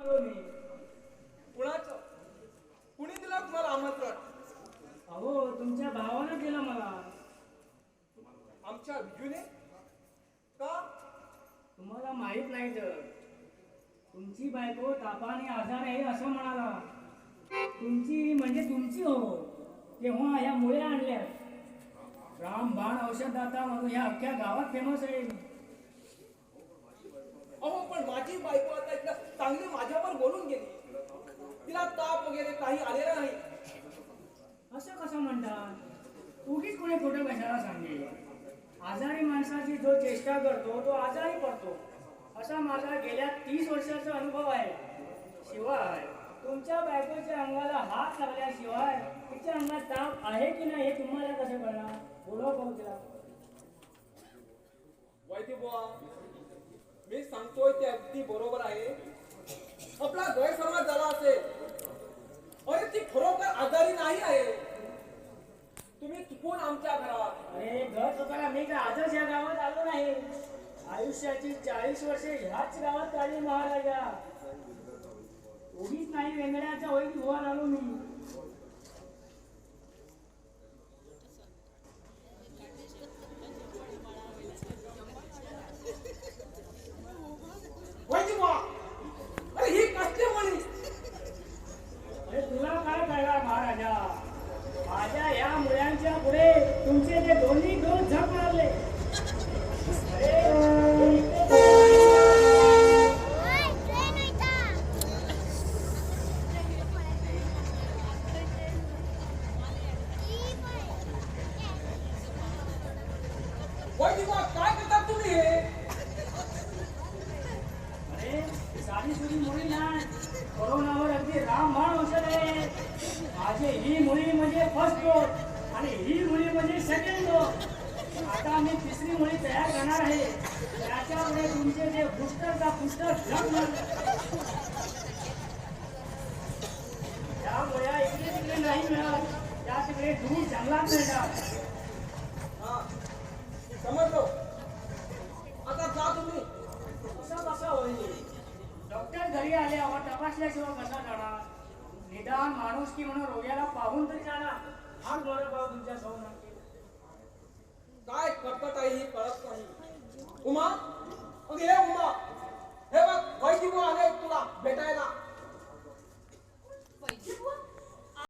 आलो मी. कुणाचं? कुणी दिलं तुम्हाला आमंत्रण? अहो, तुमच्या भावानं केलं मला. आमच्या विजूने का? तुम्हाला माहित नाही तर, तुमची बायको तापाने आजार आहे असं म्हणाला. तुमची म्हणजे तुमची हो, तेव्हा ह्या मुळे आणल्या. रामबाण औषधदाता म्हणून ह्या अख्ख्या गावात फेमस आहे. अहो, पण माझी बायको आता इतकं चांगली माझ्यावर बोलून गेली. तिला ताप वगैरे काही आलेला नाही. असं कसं म्हणतात? उगीच कोणी खोटं कशाला सांगेल? आजारी माणसाची जो चेष्टा करतो तो आजारी पडतो, असा माझा गेल्या 30 वर्षाचा अनुभव आहे. शिवाय तुमच्या बायकोच्या अंगाला हात लागल्याशिवाय तिच्या अंगात ताप आहे की नाही हे तुम्हाला कसं कळणार? बोलवा पाहू तिला. वैद्य बुवा, मी सांगतोय ते अगदी बरोबर आहे. आपला गैरसमज झाला असेल. अरे, ती खरोखर आजारी नाही आहे. तुम्ही चुकून आमच्या घरात. अरे, घर चुकायला मी काय आजच या गावात आलो नाही. आयुष्याची 40 वर्षे ह्याच गावात काढली महाराजा. उगीच नाही वेंगड्याच्या होईल भुवा आलो मी. वैद्य बुवा, अरे ही कसली मुली? अरे तुला काय कळणार महाराजा, माझ्या ह्या मुलांच्या पुढे तुमचे ते दोन्ही डोस झक मारले. अरे हे इकडे. वैद्य बुवा, काय करतात तुम्ही हे? अरे, साधी सुधी मुळी नाही, कोरोनावर अगदी रामबाण औषध आहे. माझे ही मुळी म्हणजे फर्स्ट डोस आणि ही मुळी म्हणजे सेकंड डोस. आता मी तिसरी मुळी तयार करणार आहे. त्याच्यामुळे तुमचे जे बुस्टरचा बुस्टर झक मारले. त्या मुळ्या इकडे तिकडे नाही मिळत, त्या तिकडे दूर जंगलात मिळतात. हा, समजलो. आता जा तुम्ही. असं कसं होईल? डॉक्टर घरी आल्यावर तपासल्याशिवाय कसा जाणार? निदान माणूस की म्हणून रोग्याला पाहून तरी जाणार. हाच बरं पाहू तुमच्या सौ. काय कटकट आहे ही कळत नाही. उमा, अगं हे उमा, हे बघ, वैद्य बुवा आले तुला भेटायला.